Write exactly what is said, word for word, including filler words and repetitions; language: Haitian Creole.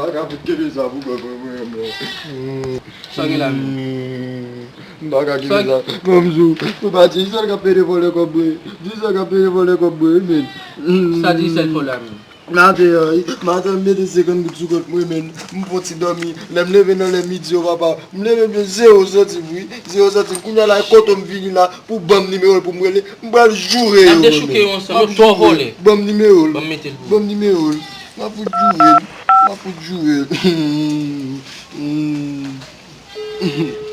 Ka fout kenbe sa pou mwen, mwen, mwen, mwen. Sa gen la menm. M pa ka kenbe sa. Mwen, m di w, mwen pa di, sèl k ap pede vòlè kòb mwen. Di sèl k ap pede vòlè kòb mwen, men. Sa di sèl fò la menm. Maten an, maten an, m mete senkant goud sou kont mwen, men. M fon ti dòmi. Lè m leve nan lè midi, o papa. M leve byen zewo santim, wi. Zewo santim. Kounye a la, e kote m vini la pou ban m nimewo l pou m rele. M pral joure yo, N ap dechouke yo ansanm, yo twò vòlè. Ban m nimewo l. Ban m mete l pou Ban m nimewo l. M ap fout joure l. M ap fout joure l.